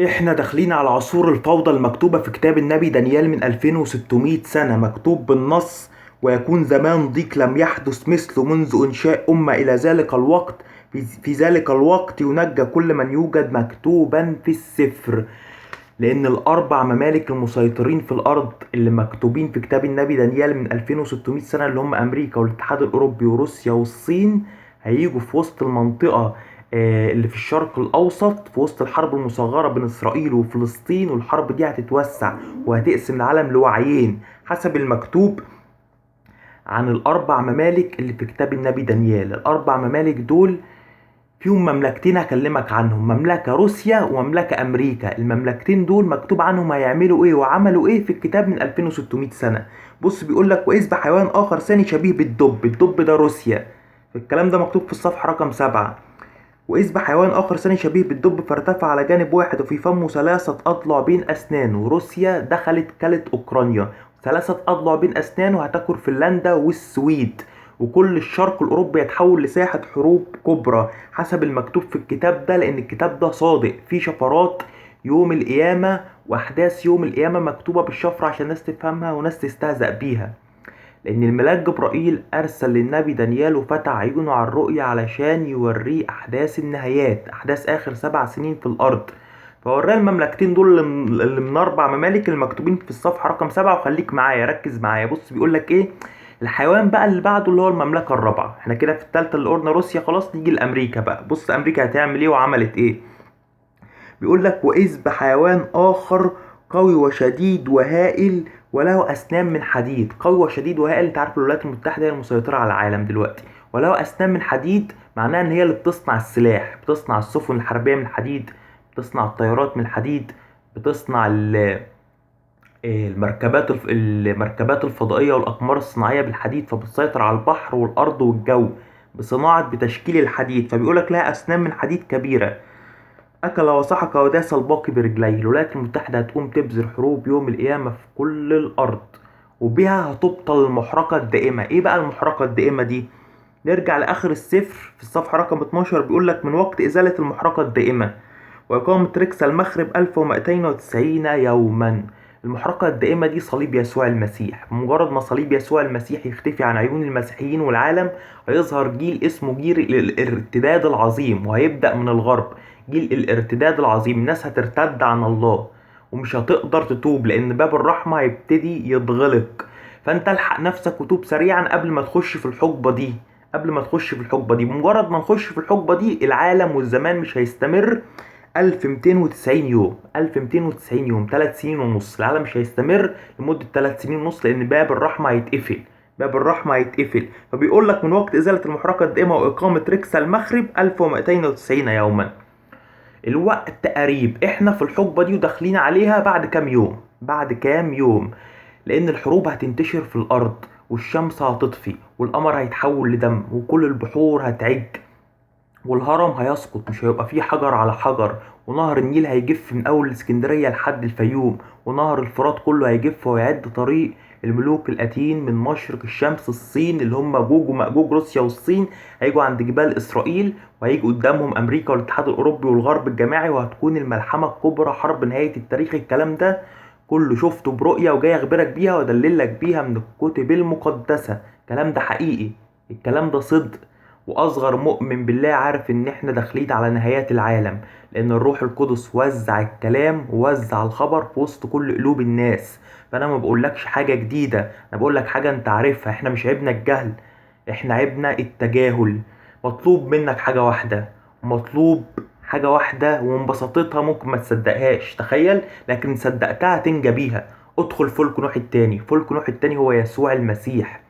احنا داخلين على عصور الفوضى المكتوبة في كتاب النبي دانيال من 2600 سنة، مكتوب بالنص: ويكون زمان ضيق لم يحدث مثله منذ إنشاء أمة إلى ذلك الوقت، في ذلك الوقت ينجى كل من يوجد مكتوبا في السفر. لأن الأربع ممالك المسيطرين في الأرض اللي مكتوبين في كتاب النبي دانيال من 2600 سنة، اللي هم أمريكا والاتحاد الأوروبي وروسيا والصين، هيجوا في وسط المنطقة اللي في الشرق الأوسط، في وسط الحرب المصغرة بين إسرائيل وفلسطين، والحرب دي هتتوسع وهتقسم العالم لوعيين حسب المكتوب عن الأربع ممالك اللي في كتاب النبي دانيال. الأربع ممالك دول فيهم مملكتين هكلمك عنهم، مملكة روسيا ومملكة أمريكا. المملكتين دول مكتوب عنهم هيعملوا إيه وعملوا إيه في الكتاب من 2600 سنة. بص بيقول لك: وإذ بحيوان آخر ثاني شبيه بالدب، الدب ده روسيا، الكلام ده مكتوب في الصفحة رقم 7. وإذ بحيوان آخر ثاني شبيه بالدب فارتفع على جانب واحد وفي فمه 3 أضلع بين أسنانه. روسيا دخلت كلت أوكرانيا، 3 أضلع بين أسنانه، هتاكل فنلندا والسويد، وكل الشرق الأوروبي يتحول لساحة حروب كبرى حسب المكتوب في الكتاب ده، لأن الكتاب ده صادق فيه شفرات يوم القيامة وأحداث يوم القيامة مكتوبة بالشفرة عشان الناس تفهمها وناس تستهزأ بيها. لأن الملاك جبرائيل أرسل للنبي دانيال وفتح عيونه على الرؤية علشان يوريه أحداث النهايات، أحداث آخر 7 سنين في الأرض. فوراه المملكتين دول اللي من 4 ممالك المكتوبين في الصفحة رقم 7. وخليك معايا، ركز معايا. بص بيقول لك إيه الحيوان بقى اللي بعده اللي هو المملكة الرابعة. احنا كده في الثالثة اللي قلنا روسيا، خلاص نيجي لأمريكا بقى. بص أمريكا هتعمل إيه وعملت إيه. بيقول لك: وإذ بحيوان آخر قوي وشديد وهائل وله أسنان من حديد. قوي وشديد وهائل، انت عارف الولايات المتحدة هي المسيطرة على العالم دلوقتي. وله أسنان من حديد معناها إن هي اللي بتصنع السلاح، بتصنع السفن الحربية من الحديد، بتصنع الطيارات من الحديد، بتصنع المركبات الفضائية والأقمار الصناعية بالحديد، فبتسيطر على البحر والأرض والجو بصناعة بتشكيل الحديد. فبيقولك لها أسنان من حديد كبيرة، أكل وسحق وداس الباقي برجليه. الولايات المتحدة هتقوم تبذر حروب يوم القيامة في كل الأرض، وبها هتبطل المحرقة الدائمة. إيه بقى المحرقة الدائمة دي؟ نرجع لآخر السفر في الصفحة رقم 12، بيقولك: من وقت إزالة المحرقة الدائمة وإقامة ركس المخرب 1290 يوما. المحرقة الدائمة دي صليب يسوع المسيح. بمجرد ما صليب يسوع المسيح يختفي عن عيون المسيحيين والعالم، هيظهر جيل اسمه جيل الارتداد العظيم، وهيبدأ من الغرب. جيل الارتداد العظيم، الناس هترتد عن الله ومش هتقدر تتوب، لأن باب الرحمة هيبتدي يتغلق. فأنت الحق نفسك وتوب سريعا قبل ما تخش في الحقبة دي، قبل ما تخش في الحقبة دي. بمجرد ما نخش في الحقبة دي العالم والزمان مش هيستمر 1290 يوم، 1290 يوم، 3 سنين ونص. العالم مش هيستمر لمدة 3 سنين ونص، لأن باب الرحمة هيتقفل، باب الرحمة هيتقفل. فبيقول لك من وقت إزالة المحرقة الدائمة وإقامة ركس المخرب 1290 يوما. الوقت قريب، احنا في الحقبة دي وداخلين عليها بعد كام يوم، بعد كام يوم، لأن الحروب هتنتشر في الأرض، والشمس هتطفي، والقمر هيتحول لدم، وكل البحور هتعج، والهرم هيسقط، مش هيبقى فيه حجر على حجر، ونهر النيل هيجف من أول الإسكندرية لحد الفيوم، ونهر الفرات كله هيجف، ويعد طريق الملوك الآتيين من مشرق الشمس الصين اللي هم جوج ومأجوج، روسيا والصين، هيجوا عند جبال إسرائيل، وهيجوا قدامهم أمريكا والاتحاد الأوروبي والغرب الجماعي، وهتكون الملحمة الكبرى، حرب نهاية التاريخ. الكلام ده كله شفته برؤية وجاي أخبرك بيها وأدللك بيها من الكتب المقدسة. الكلام ده حقيقي، الكلام ده صدق، وأصغر مؤمن بالله عارف إن إحنا داخلين على نهايات العالم، لأن الروح القدس وزع الكلام ووزع الخبر في وسط كل قلوب الناس. فأنا ما بقولكش حاجة جديدة، أنا بقولك حاجة أنت عارفها. إحنا مش عيبنا الجهل، إحنا عيبنا التجاهل. مطلوب منك حاجة واحدة، مطلوب حاجة واحدة ومن بساطتها ممكن ما تصدقهاش، تخيل، لكن صدقتها تنجى بيها. ادخل فلك نوح التاني. فلك نوح التاني هو يسوع المسيح.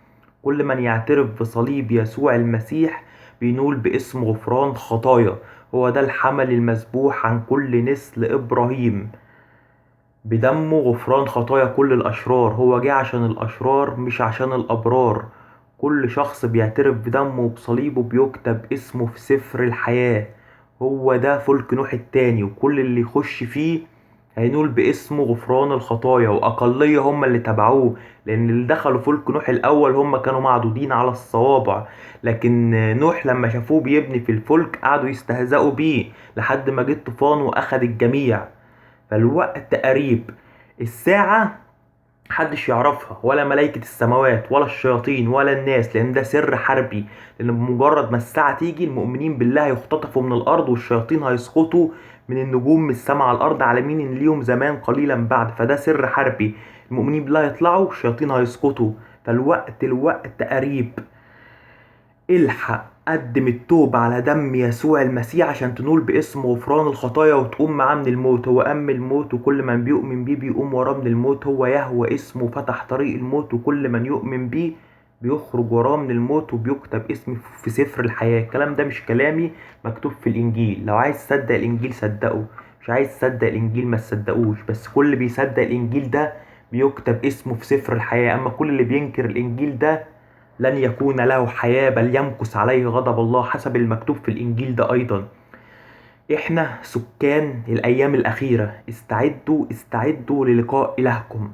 كل من يعترف بصليب يسوع المسيح بينول باسم غفران خطايا. هو ده الحمل المذبوح عن كل نسل إبراهيم، بدمه غفران خطايا كل الأشرار. هو جه عشان الأشرار مش عشان الأبرار. كل شخص بيعترف بدمه وبصليبه بيكتب اسمه في سفر الحياة. هو ده فلك نوح التاني، وكل اللي يخش فيه هينول باسمه غفران الخطايا. وأقلية هم اللي تبعوه، لأن اللي دخلوا فلك نوح الأول هم كانوا معدودين على الصوابع، لكن نوح لما شافوه بيبني في الفلك قعدوا يستهزئوا بيه لحد ما جه الطوفان وأخد الجميع. فالوقت قريب. الساعة محدش يعرفها، ولا ملائكة السماوات ولا الشياطين ولا الناس، لأن ده سر حربي. لأن بمجرد ما الساعة تيجي المؤمنين بالله هيختطفوا من الأرض، والشياطين هيسقطوا من النجوم من السماء على الأرض، على مين إن ليهم زمان قليلا بعد. فده سر حربي، المؤمنين بالله هيطلعوا، الشياطين هيسقطوا. فالوقت الوقت قريب. الحق قدم التوبة على دم يسوع المسيح عشان تنول باسمه غفران الخطايا وتقوم معاه من الموت. هو قام من الموت، وكل من بيؤمن بيه بيقوم وراه من الموت. هو يهوى اسمه فتح طريق الموت، وكل من يؤمن بيه بيخرج وراه من الموت وبيكتب اسمه في سفر الحياة. الكلام ده مش كلامي، مكتوب في الإنجيل. لو عايز تصدق الإنجيل صدقه، مش عايز تصدق الإنجيل ما تصدقوش، بس كل اللي بيصدق الإنجيل ده بيكتب اسمه في سفر الحياة. أما كل اللي بينكر الإنجيل ده لن يكون له حياة، بل يمكث عليه غضب الله حسب المكتوب في الإنجيل ده أيضا. إحنا سكان الأيام الأخيرة، استعدوا استعدوا للقاء إلهكم.